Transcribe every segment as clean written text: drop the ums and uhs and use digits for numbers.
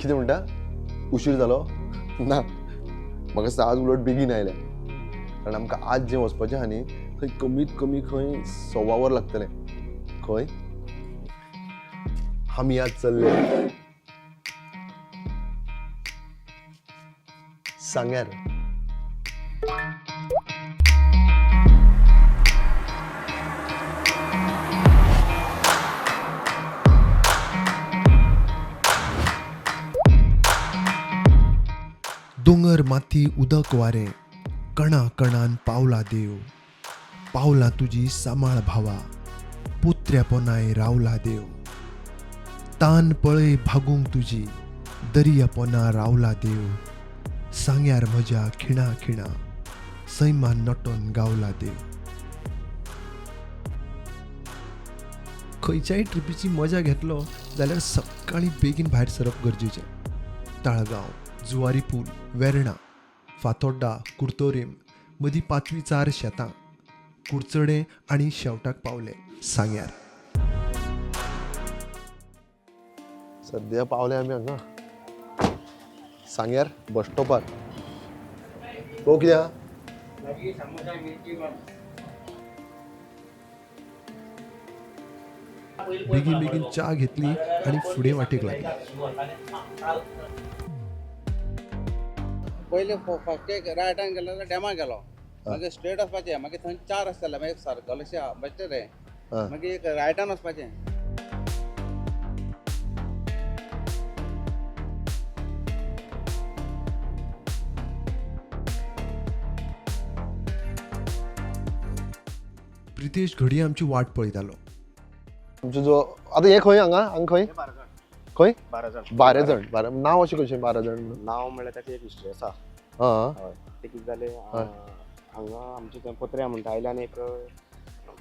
कितें म्हणटा, उशीर जालो ना? म्हाका दिसता आज उलट बेगीन आयल्या, कारण आमकां आज जें वचपाचें आहा न्ही थंय कमीत कमी खंय 1.25 वर लागतलें. खंय आमी आज चल्ले? सांग्यार. दोंगर माती उदक वारें कणा कणान पावला देव, पावला तुजी सांबाळ भावा, पुत्र्या पोनाय रावला देव. तान पळय भागूंक तुजी, दर्या पोना रावला देव. सांग्यार म्हज्या खिणा खिणा सैमान नटोन गावला देव. खंयच्याय ट्रिपीची मजा घेतलो जाल्यार सकाळीं बेगीन भायर सरप गरजेचें. ताळगांव, जुवारी पूल, वेर्णा, फातोड्डा, कुर्तोरेम मदीं पांचवीचार शेतां, कुडचडें आनी शेवटाक पावले सांग्यार. सद्या पावले आमी हांगा सांग्यार बस स्टॉपार. पळोव कितें आहा. बेगीन बेगीन च्या घेतली आनी फुडें वाटेक लागले. पयले फर्स्ट एक रायटान गेलो जाल्यार डॅमा गेलो, मागीर स्ट्रेट वचपाचें, मागीर थंय 4 रस्ते जाले, मागीर एक सर्कल अशें आहा बेश्टें रे, मागीर एक रायटान वचपाचें. प्रितेश घडये आमची वाट पळयतालो. आमचो जो आतां हें खंय हांगा, हांगा खंय खंय? 12 जाण. 12 जाण. बारा नांव अशें कशें 12 जाण म्हणून? नांव म्हणल्यार ताची एक हिस्ट्री आसा. आं. हय, तें कितें जालें, हांगा आमचे थंय पत्र्या म्हणटा आयल्यान एक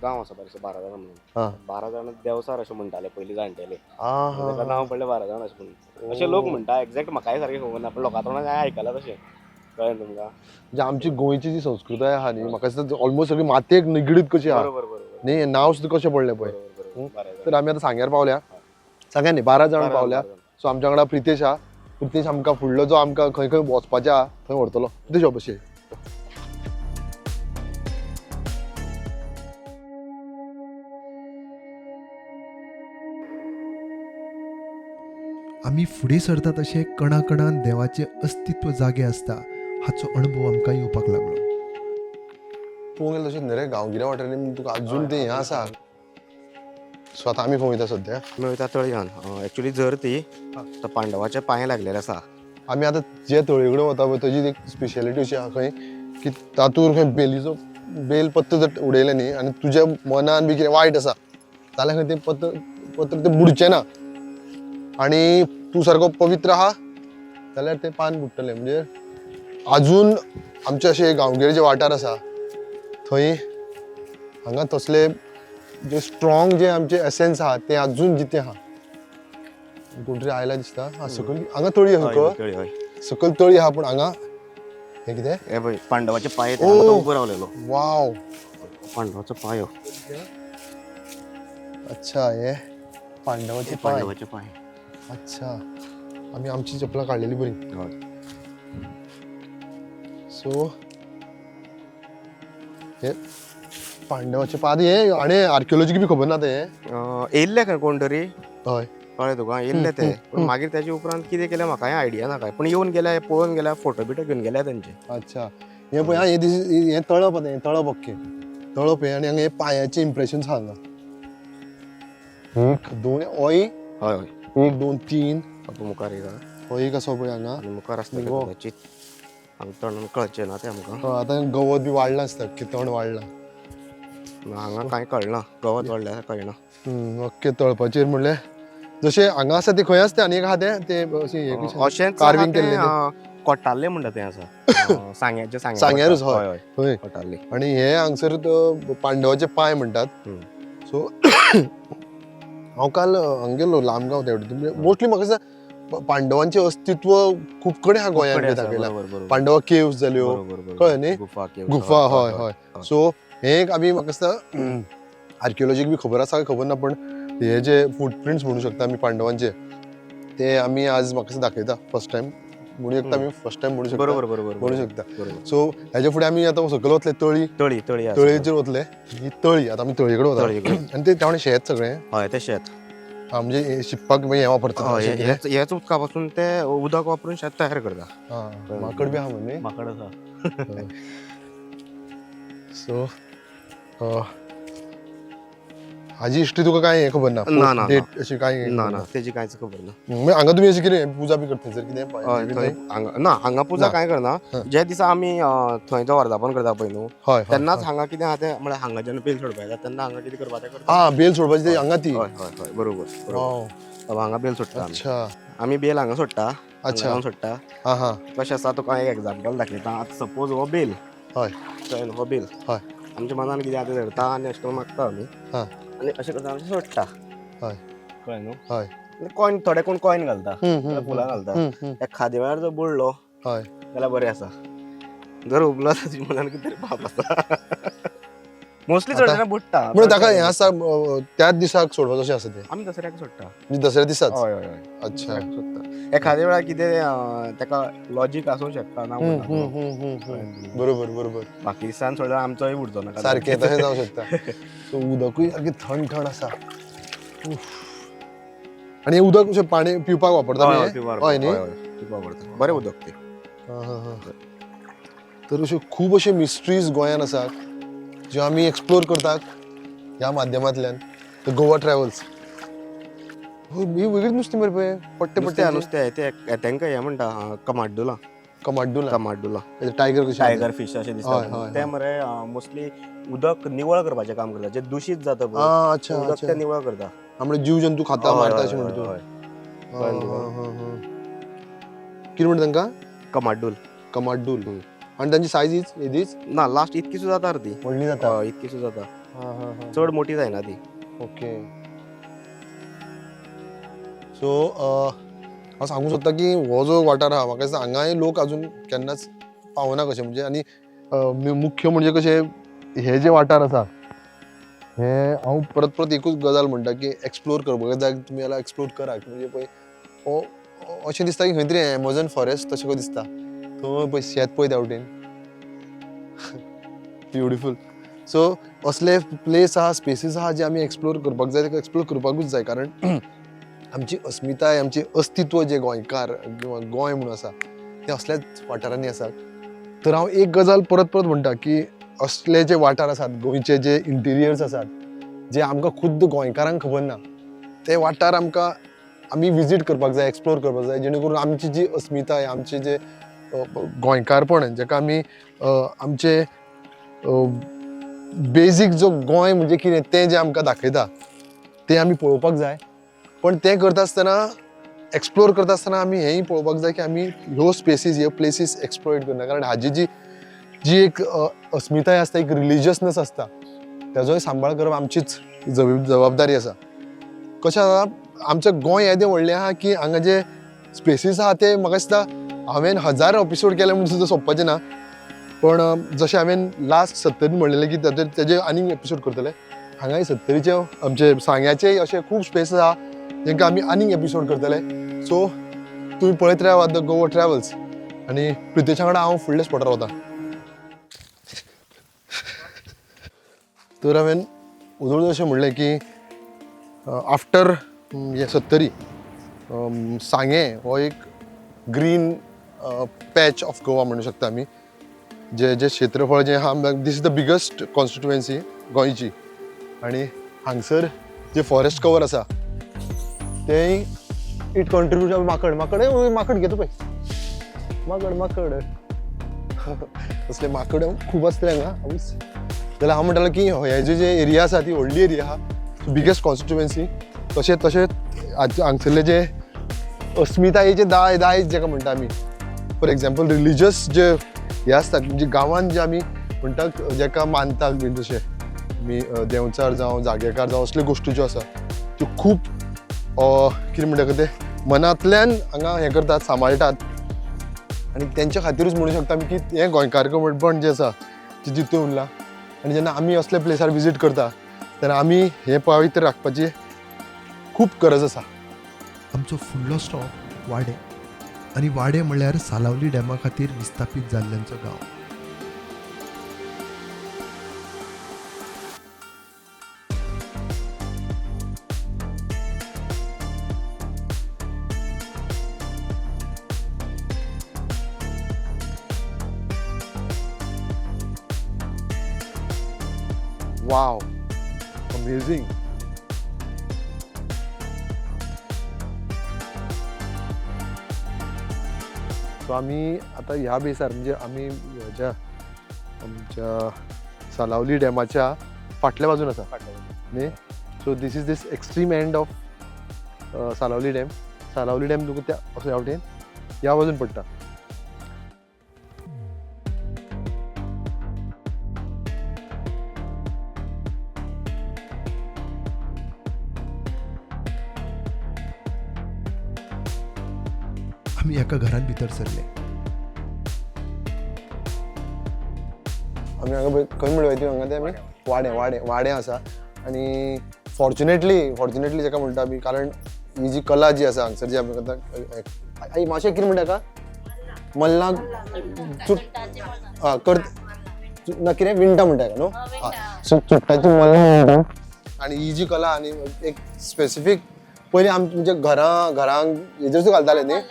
गांव आसा बारीकसो, 12 जाणां म्हणून. 12 जाण देवसार अशें म्हणटाले पयलीं जाणटेले. ताका नांव पडलें 12 जाण अशें म्हणून, अशें लोक म्हणटा. एग्जॅक्ट म्हाकाय सारकें खबर ना, पण लोकां तोंडान हांवें आयकलां तशें, कळ्ळें तुमकां? म्हणजे आमची गोंयची जी संस्कृताय आहा न्ही, म्हाका दिसता ऑलमोस्ट सगळी मातयेक निगडीत कशी आहा. बरोबर बरोबर न्ही, हें नांव सुद्दां कशें पडलें पळय. बरोबर बरोबर 12 जाण. तर आमी आतां सांग्यार पावल्या, सांग्यार न्ही, 12 जाण 12 पावल्या. 12 जाण. सो आमच्या वांगडा प्रितेश आहा. प्रितेश आमकां फुडलो जो आमकां खंय खंय वचपाचें आहा थंय व्हरतलो. प्रितेश यो बशे. आमी फुडें सरता तशें कणाकणान देवाचें अस्तित्व जागें आसता हाचो अणभव आमकां येवपाक लागलो. पळोवंक गेल्यार तशें न्ही रे, गांवगिऱ्या वाठारांनी तुका अजून तें हें आसा. सो आतां आमी खंय वयता सद्या? आमी वयता तळयान. एक्चुली झर ती, तो पांडवाचे पांय लागलेले आसा. आमी आतां जे तळये कडेन वता पळय ताजी एक स्पेशलिटी अशी आहा खंय की तातूंत खंय बेलीचो बेल पत्र जर उडयलें न्ही आनी तुज्या मनान बी कितें वायट आसा जाल्यार खंय तें पत्र पत्र तें बुडचें ना, आनी तूं सारको पवित्र आहा जाल्यार तें पान बुडटलें. म्हणजे अजून आमचे अशे गांवगिरे जे वाठार आसा थंय हांगा तसले जे स्ट्रॉंग जे आमचे एसेन्स आहा ते अजून जिते आहा. कोण तरी आयला दिसता. हा, सकयल हांगा तळी आहा, सकयल. तळी हय. सकयल तळी आहा, पूण हांगा हें कितें? हे पळय पांडवाचे पांय, ओ. उबो रावलेलो. वाव. पांडवाचो पांय हो. अच्छा, हे पांडवाचे पांय. पांडवाचे पांय. अच्छा, आमी आमची चपलां काडलेली बरी. हय. सो हे पांडवाचे पांय हे आनी आर्किओलॉजी बी खबर ना ते येयल्ले खंय कोण तरी. हय. कळ्ळें तुका? येयल्ले ते, पूण मागीर ताजे उपरांत कितें केलें म्हाकाय आयडिया ना काय, पूण येवन गेल्या, पळोवन गेल्या, फोटो बिटो घेवन गेल्या तेंचे. अच्छा, हे पळय, हे दिस हें तळप आतां, हें तळप अख्खें तळप हें, आनी हांगा हे पांयाचे इम्प्रेशन आहा हांगा. एक दोन ओय. हय हय. एक दोन तीन. बाबू मुखार एक आहा. हो एक आसा पळय हांगा. आनी मुखार आसता गो. कदाचीत, हांगा तण कळचें ना तें आमकां. हय, आतां गवत बी वाडलां आसता की तण वाडलां. हांगा कांय कळना, गवत वाडल्यार कळना. अख्खें तळपाचेर म्हणल्यार जशें हांगा आसा ते खंय आसता आनी एक आहा तें ते अशें हें कशें अशेंच कार्विंग केल्लें तें. कोटाल्ले म्हणटा तें आसा, सांग्याचे. सांग्यार. सांग्यारूच, हय. हय हय. थंय. कोटाल्ले. आनी हे हांगसर तो पांडवाचे पांय म्हणटात. सो हांव काल हांगा गेल्लो लामगांव त्या वटेन. मोस्टली म्हाका दिसता पांडवांचें अस्तित्व खूब कडेन आहा गोंयांत दाखयलां. पांडवा केव्स जाल्यो, कळ्ळें न्ही? गुफा केव्स. गुफा, हय हय. सो हे एक आमी म्हाका दिसता आर्किओलॉजीक बी खबर आसा खबर ना, पण हे जे फुटप्रिंट्स म्हणू शकता आमी पांडवांचे ते आमी आज म्हाका दाखयता फर्स्ट टायम म्हणू शकता, आमी फर्स्ट टायम म्हणू शकता. बरोबर बरोबर म्हणू शकता. बरोबर. सो हेच्या फुडें आमी आतां सकयल वतले, तळी. तळी, तळी आसा. तळयेचेर वतले. ही तळी, आतां आमी तळये कडेन वता. तळये कडेन. आनी ते त्यामुळे शेत सगळें. हय, ते शेत. हा, म्हणजे हे शिंपपाक हे वापरतात हय, अशें कितें? हेच उदका पासून ते उदक वापरून शेत तयार करता. हा, माकड बी आहा न्ही? माकड आसा. सो हाजी हिस्ट्री तुका काय हें खबर ना? ना, ना, डेट अशी काय ना ना, तेजी कांयच खबर ना. म्हणजे हांगा तुमी अशें कितें पुजा बी करता सर कितें? हय, थंय हांगा ना, हांगा पुजा ना. कांय करना. ज्या दिसा आमी थंय जो वर्धापन करता पळय न्हू, हय तेन्नाच हांगा कितें आहा तें, म्हळ्यार हांगा जेन्ना बेल सोडपा येता तेन्ना हांगा कितें करपा तें करता. हा, बेल सोडपाची ती हांगा ती. हय हय हय, बरोबर बरोबर. हांगा बेल सोडटा आमी. आमी बेल हांगा सोडटा. हांगा सोडटा. हा हा. कशें आसा, तुका एक एग्जाम्पल दाखयता. आतां सपोज हो बेल, चल हो बेल, आमच्या मनान कितें आतां धरता आनी अशें करून मागता आमी आनी अशें करता, आमी सोडटा. कळ्ळें न्हू? आनी कॉयन, थोडे कोण कॉयन घालता, थोडे फुलां घालता. एखाद्या वेळार जर बुडलो जाल्यार बरें आसा, जर उबलो जाल्यार तुज्या मनान कितें तरी पाप आसा. मोस्टली चड जाणां बुडटा. म्हणून ताका हें आसा, त्याच दिसाक सोडपाचें अशें आसा तें? आमी दसऱ्याक सोडटा. म्हणजे दसऱ्या दिसाच? हय हय हय. अच्छा. दसऱ्याक सोडटा. एखाद्या वेळार कितें ताका लॉजीक आसूंक शकता ना म्हणना. बरोबर बरोबर. बाकी दिसान सोडल्यार आमचोय उरचो ना. सारकें, तशें जावं शकता. सो उदकूय सारकें थंड थंड आसा. आनी हें उदक अशें पाणी पिवपाक वापरता? हय न्ही? पिवपाक वापरता, बरें उदक तें. तर अश्यो खूब अश्यो मिस्ट्रीज गोंयांत आसात ज्यो आमी एक्सप्लोर करतात ह्या माध्यमांतल्यान, the Goa travels. ही वेगळीच नुस्तीं मरे पळय, पट्टे पट्टे. नुस्तें ते तांकां हें म्हणटा, कमाड्डुला. कमाड्डुला. कमाड्डुला. टायगर कशें? टायगर फिश अशें दिसता ते मरे. मोस्टली उदक निवळ करपाचें काम करता, जें दूशीत जाता पळय उदक तें निवळ करता. म्हणजे जीव जंतू खाता, मारता अशें म्हणटा तूं? कितें म्हणटा तांकां? कमाड्डूल. कमाड्डूल. आनी तांची सायज हीच येदीच? ना, लास्ट इतकी सुद्दां जाता ती. व्हडली जाता? इतकी सुद्दां जाता, चड मोठी जायना ती. ओके. सो हांव सांगूंक सोदता की हो जो वाठार आहा, म्हाका दिसता हांगाय लोक अजून केन्नाच पावना कशें. म्हणजे आनी मुख्य म्हणजे कशें, हे जे वाठार आसा हे हांव परत परत एकूच गजाल म्हणटा की एक्सप्लोर करपाक जाय तुमी जाल्यार एक्सप्लोर करात. म्हणजे पळय हो अशें दिसता की खंय तरी एमेझॉन फॉरेस्ट तशें कशें दिसता. थंय पळय शेत पळय त्या वटेन, ब्युटिफूल. सो असले प्लेस आहा, स्पेसीस आहा जे आमी एक्सप्लोर करपाक जाय, ताका एक्सप्लोर करपाकूच जाय. कारण आमची अस्मिताय, आमचें अस्तित्व जें गोंयकार किंवा गोंय म्हणून आसा तें असल्याच वाठारांनी आसा. तर हांव एक गजाल परत परत म्हणटा की असले जे वाठार आसात, गोंयचे जे इंटिरियर्स आसात, जे आमकां खुद्द गोंयकारांक खबर ना, ते वाठार आमकां आमी विजीट करपाक जाय, एक्सप्लोर करपाक जाय, जेणे करून आमची जी अस्मिताय, आमचे जे गोंयकारपण, जेका आमी आमचे बेजीक जो गोंय म्हणजे कितें तें जें आमकां दाखयता तें आमी पळोवपाक जाय. पण तें करता आसतना, एक्सप्लोर करता आसतना आमी हेंय पळोवपाक जाय की आमी ह्यो स्पेसीस, ह्यो प्लेसीस एक्सप्लोर करना. कारण हाजी जी जी एक अस्मिताय आसता, एक रिलिजियसनेस आसता, ताजोय सांबाळ करप आमचीच जबाबदारी आसा. कशें आसा, आमचें गोंय येदें व्हडलें आहा की हांगा जे स्पेसीस आहा ते म्हाका दिसता हांवें 1000 एपिसोड केले म्हूण सुद्दां सोंपपाचें ना. पण जशें हांवें लास्ट सत्तरीन म्हणलेलें की ताजे आनीक एपिसोड करतले, हांगाय सत्तरीचे आमचे सांग्याचे अशे खूब स्पेस आहा जेंकां आमी आनीक एपिसोड करतले. सो तुमी पळयत रावात the Goa travels. आनी प्रितेशा वांगडा हांव फुडल्या स्पॉटार वता. तर हांवें उदळ अशें म्हणलें की आफ्टर हें सत्तरी, सांगें हो एक ग्रीन पॅच ऑफ गोवा म्हणू शकता आमी. जे जे क्षेत्रफळ जें आहा, this is the biggest constituency गोंयची. आनी हांगसर जे फॉरेस्ट कवर आसा तेंय it contribute. माकड माकड माकड घेता पळय, माकड माकड असले माकड खूब आसतले हांगा. हांवूच जाल्यार हांव म्हणटालो की हे जे जे एरिया आसा ती व्हडली एरिया आहा, बिगेस्ट कॉन्स्टिट्युएन्सी. तशें तशेंच हांगसरले जे अस्मितायेचे दायज जेका म्हणटा आमी, फॉर एग्जाम्पल रिलिजियस जे हे आसतात, म्हणजे गांवांत जे आमी म्हणटा जेका मानतात बीन, तशें आमी देंवचार जावं जागेकार जावं असल्यो गोश्टी ज्यो आसा त्यो खूब कितें म्हणटा ते मनांतल्यान हांगा हें करतात, सांबाळटात. आनी तेंच्या खातीरूच म्हणू शकता आमी की हें गोंयकारपण जें आसा तें जितें उरलां. आनी जेन्ना आमी असल्या प्लेसार विजीट करता तेन्ना आमी हें पावित्र्य राखपाची खूब गरज आसा. आमचो फुडलो स्टॉप वाडे आनी वाडे म्हळ्यार सालावली डॅमा खातीर विस्थापीत जाल्ल्यांचो गांव. वाव, अमेझींग. सो आमी आतां ह्या बेसार म्हणजे आमी ह्या आमच्या सालावली डॅमाच्या फाटल्या बाजून आसा न्ही. So this is this extreme end of Salaulim dam. Salaulim dam तुका त्या असो ह्या वटेन ह्या बाजून पडटा. आमी एका घरान भितर सरले. आमी हांगा खंय म्हणले वयता हांगा ते आमी वाडें वाडें वाडें आसा. आनी फॉर्च्युनेटली जाका म्हणटा आमी, कारण ही जी कला जी आसा हांगसर जी आमी करता, आई मातशें कितें म्हणटा हाका मल्लां कर ना कितें विणटा म्हणटा हाका न्हू. सो चुट्टाची मल्लां म्हणटा. आनी ही जी कला आनी एक स्पेसिफीक पयलीं आम म्हणजे घरां घरांक हेजेर सुद्दां घालताले न्ही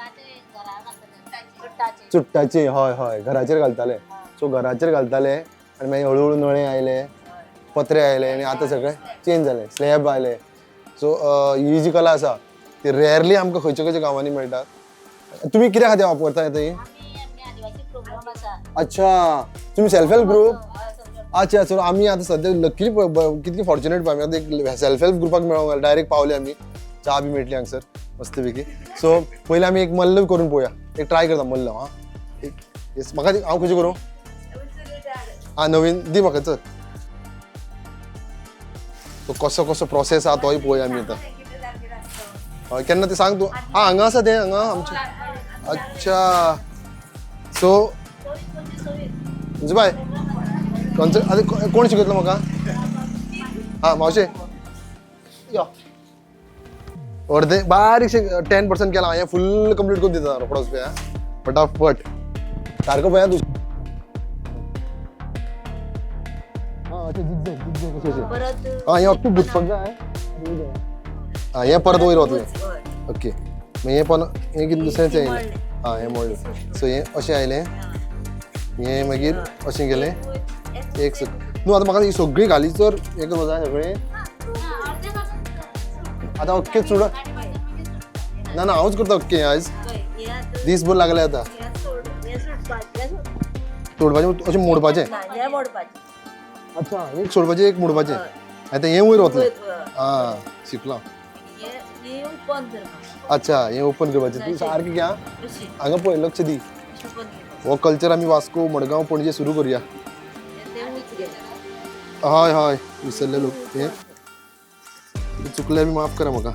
चुट्टाची. हय हय, घराचेर घालताले. सो घराचेर घालताले आनी मागीर हळू हळू नळे आयले, पत्रे आयले आनी आतां सगळें चेंज जालें, स्लॅब आयले. सो ही जी कला आसा ती रेरली आमकां खंयच्या खंयच्या गांवांनी मेळटा. तुमी कित्या खातीर वापरता आतां ही? अच्छा, तुमी सेल्फ हेल्प ग्रुप. अच्छा, सो आमी आतां सद्या लकीली कितली फॉर्च्युनेट आमी आतां एक सेल्फ हेल्प ग्रुपाक मेळोंक डायरेक्ट पावले आमी. च्या बी मेळटली हांगसर मस्त पैकी. सो पयलीं आमी एक मल्ल करून पळोवया, एक ट्राय करता मल्ल. हां एक येस, म्हाका हांव खंयचें करूं? आं नवीन दी म्हाका चल. तो कसो कसो प्रोसेस आहा तोय पळोवया आमी आतां. हय, केन्ना तें सांग तूं. आं हांगा आसा तें, हांगा आमचें. अच्छा, सो बाय खंयचो आतां कोण शिकयतलो म्हाका? आं मावशे यो, अर्दे बारीकशें 10% केलां हांवें, फूल कंप्लीट करून दिता रोकडोच पळय. फटाफट सारको पळय तूं. आं अशें झिगझॅग झिगझॅग अशें अशें. आं हें अख्खें बुदपाक जाय. आं हें परत वयर वतलें. ओके, मागीर हें पण हें कितें दुसरेंच येयलें. आं हें मोडलें. सो हें अशें आयलें, हें मागीर अशें गेलें. एक न्हू आतां म्हाका ही सगळी घाली तर हें करपाक जाय सगळें. आतां अख्खें चुड ना ना हांवूच करता अख्खें आयज दीसभर लागले आतां. तोडपाचें अशें मोडपाचें. अच्छा, एक सोडपाचें एक मोडपाचें. आतां हें वयर वतलें. आं शिकलो. अच्छा, हें ओपन करपाचें. तूं सारकें घे. हांगा पळय लक्ष दी. हो कल्चर आमी वास्को मडगांव पणजे सुरू करुया. हय हय, विसरले लोक. हें चुकले बी माफ करा म्हाका.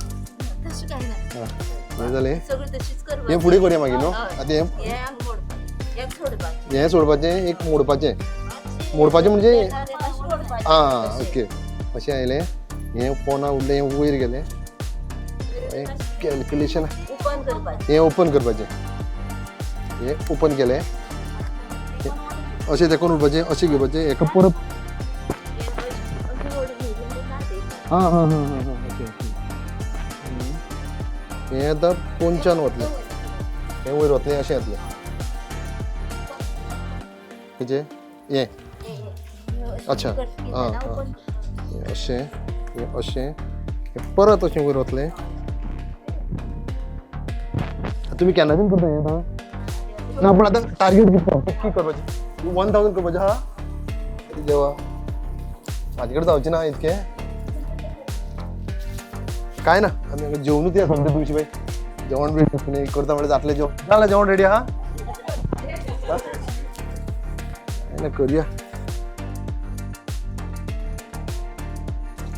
हें जालें, हें फुडें करुया मागीर न्हू. आतां हें हें सोडपाचें, एक मोडपाचें. मोडपाचें म्हणजे आं ओके, अशें आयलें. हें पोना उरलें, हें वयर गेलें. हें कॅल्क्युलेशन हें ओपन करपाचें. हें ओपन केलें अशें तेकून उरपाचें, अशें घेवपाचें हेका परत. आं हां हां हां ओके ओके. हें आतां पोनच्यान वतलें, हें वयर वतलें, अशें येतलें. खंयचें हें? अच्छा, आं आं हें अशें, हें अशें, हें परत अशें वयर वतलें. तुमी केन्नाच्यान करता हें आतां? ना पूण आतां टार्गेट कितें कितकी करपाचें? 1000 करपाचें आहा? देवा, म्हाजे कडेन जावचें ना इतकें. काय ना, आमी जेवणूच या समजा तुळशी बाई. जेवण बी करता म्हळ्यार जातलें जेवण. जालें जेवण रेडी आहा? काय ना करुया.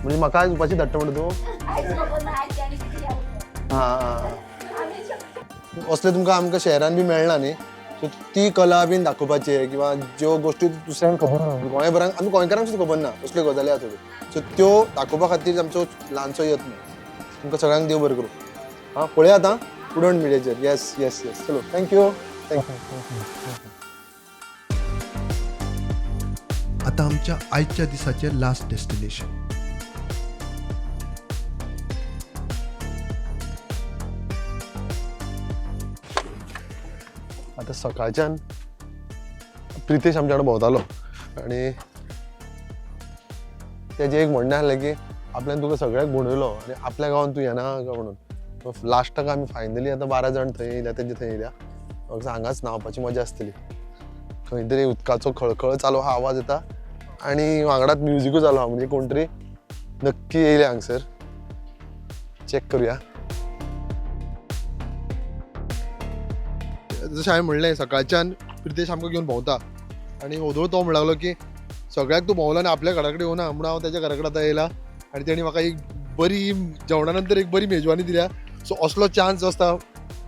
म्हणजे म्हाका आयज उपाशी धाडटा म्हणटा तूं? आं आं, असलें तुमकां आमकां शहरान बी मेळना न्ही. सो ती कला बीन दाखोवपाची किंवा ज्यो गोश्टी दुसऱ्यांक खबर ना, गोंयभरांक आमी गोंयकारांक सुद्दां खबर ना असल्यो गजाली आसा थोड्यो. सो त्यो दाखोवपा खातीर आमचो ल्हानसो यत्न. तुमकां सगळ्यांक देव बरें करूं. हां पळयात आं उडण मिडियाचेर. येस येस येस, चलो, thank you thank you. आतां आमच्या आयच्या दिसाचें लास्ट डेस्टिनेशन. आतां सकाळच्यान प्रितेश आमच्या वांगडा भोंवतालो आनी तेजें एक म्हणणें आसलें की आपल्यान तुका सगळ्याक भोंवडयलो आनी आपल्या गांवांत तूं येना काय म्हणून. लास्टाक आमी फायनली आतां 12 जाण थंय येयल्या, तेंचे थंय येयल्या. म्हाका हांगाच न्हांवपाची मजा आसतली. खंय तरी उदकाचो खळखळ चालू आहा, आवाज येता आनी वांगडाच म्युजिकूय चालू आहा, म्हणजे कोण तरी नक्की येयले हांगसर. चॅक करूया. जशें हांवें म्हणलें सकाळच्यान प्रितेश आमकां घेवन भोंवता आनी ओदोळ तो म्हणूंक लागलो की सगळ्याक तूं भोंवला आनी आपल्या घरा कडेन येवना म्हणून हांव तेच्या घरा कडेन आतां येयला आनी तेणी म्हाका एक बरी जेवणा नंतर एक बरी मेजवानी दिल्या. सो असलो चान्स जो आसता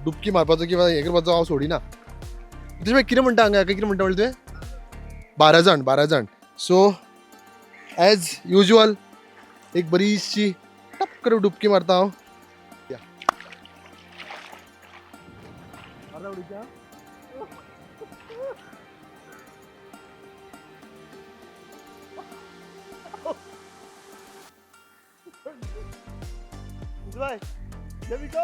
डुबकी मारपाचो किंवा हें करपाचो हांव सोडिना. प्रितेश भाई कितें म्हणटा हांगा, कितें म्हणटा म्हणलें तुवें? 12 जाण, 12 जाण. सो एज युजल एक बरीशी टप करून डुबकी मारता हांव. या. Here we go.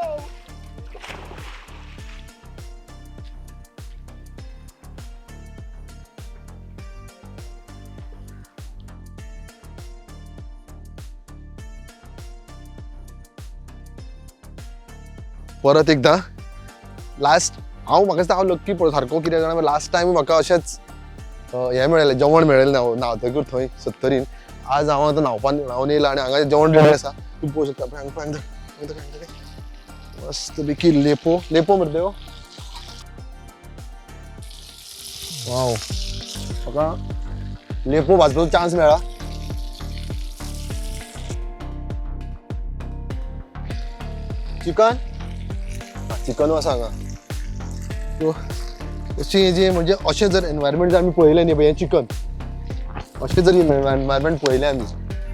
परत एकदा लास्ट हांव म्हाका दिसता हांव लक्की पळय सारको कितें जाणा, लास्ट टायम म्हाका अशेंच हें मेळ्ळें, जेवण मेळ्ळें न्हांवतकूच थंय सत्तरीन. आज हांव आतां न्हांवपाक न्हांवन येयला आनी हांगा जेवण रेडी आसा, तूं पळोवंक शकता. पळय हांगा, पळय हांगा, हांगा मस्त पैकी लेपो, लेपो मरे त्यो. वाव, म्हाका लेपो भाजपाचो चान्स मेळ्ळा. चिकन, चिकनूय आसा हांगा. सो अशें जें म्हणजे अशें जर एनवायरमेंट जर आमी पळयलें न्ही, पळय हें चिकन, अशें जर एनवायरमेंट पळयलें आमी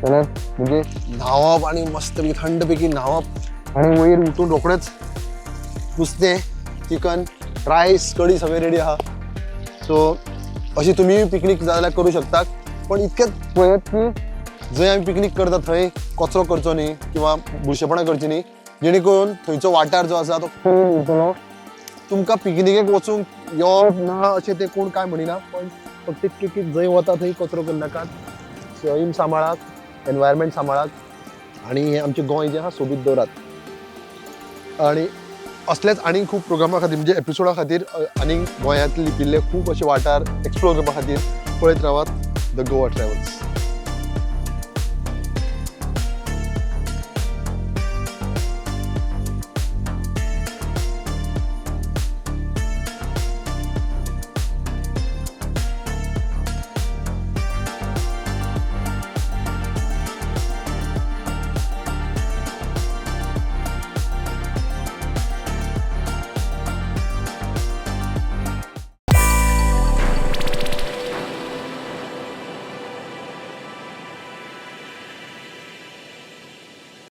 जाल्यार म्हणजे न्हांवप आनी मस्त पैकी थंड पैकी न्हांवप आनी वयर उठून रोखडेंच नुस्तें, चिकन, रायस, कडी सगळें रेडी आहा. सो अशी तुमी पिकनीक जाल्यार करूं शकतात, पण इतकेंच पळयात की जंय आमी पिकनीक करता थंय कचरो करचो न्ही किंवा बुरशेपणां करचीं न्ही, जेणे करून थंयचो वाठार जो आसा तो क्लीन उरतलो. तुमकां पिकनिकेक वचूंक यो ना अशें तें कोण कांय म्हणिना, पण फक्त इतकें की जंय वता थंय कचरो करनाकात, सैम सांबाळात, एनवायरमेंट सांबाळात आनी हें आमचें गोंय जें आहा सोबीत दवरात. आनी असलेच आनीक खूब प्रोग्रामा खातीर म्हणजे एपिसोडा खातीर आनीक गोंयांत लिपिल्ले खूब अशे वाठार एक्सप्लोर करपा खातीर पळयत रावात the Goa travels.